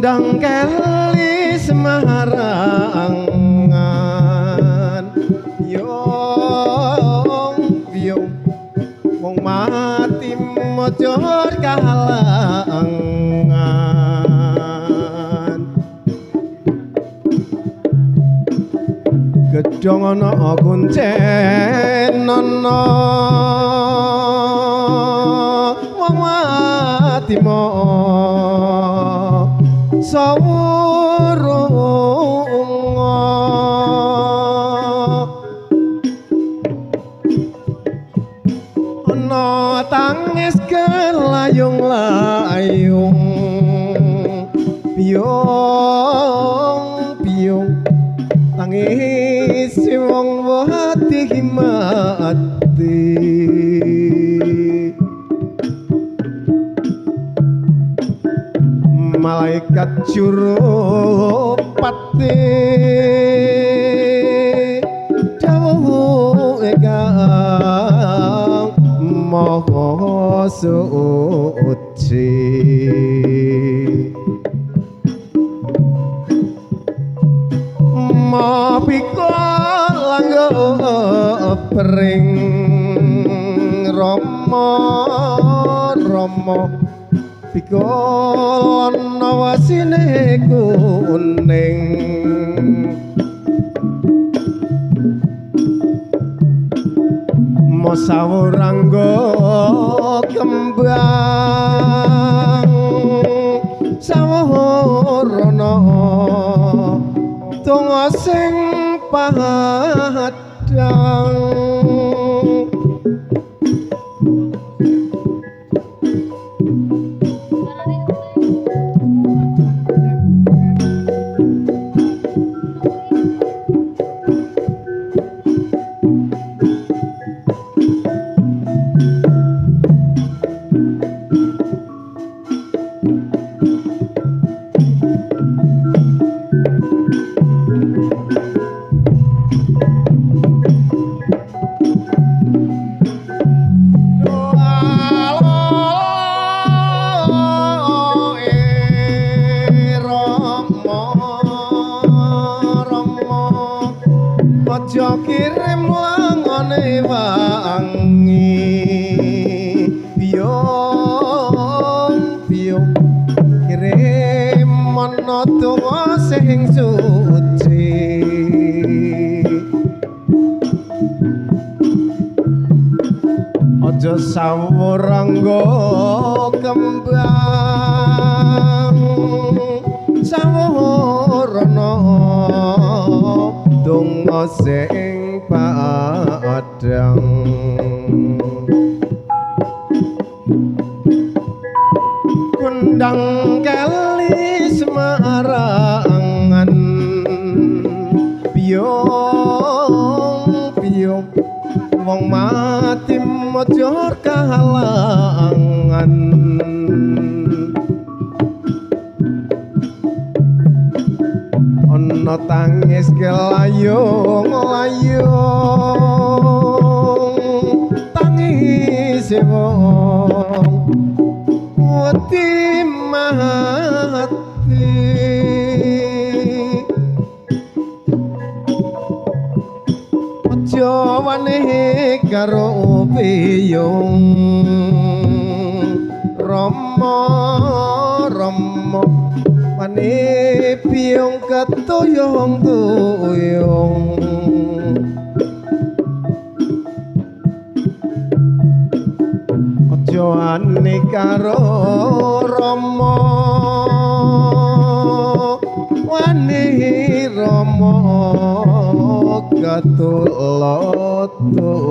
Kundang keli Semarangan yong biyong wong mati mojor kahalangan. Gedhong ana kuncen ana wong mati mo sawurunga. Ana tangis kelayung-layung biyong biyong tangis wong mati mati. Malaikat juru pati dawuh ingkang maha suci. Mapika langgep pring Rama Rama pikul ana wasine kuning. Mosawur anggo kembang sawur ana donga sing padhang. Aja kirim langone wangi biyong biyong kirim ana donga sing suci. Aja sawur anggo kembang sawur ana donga sing padhang. Kundang keli Semarangan biyong biyong wong mati mojor kahalangan. Ana tangis kelayung-layung tangis wong wedi mati. Aja wani karo piyung Rama Rama wani piyung ketuyung tuyung. Aja wani karo Rama wani Rama ketulot tuyung.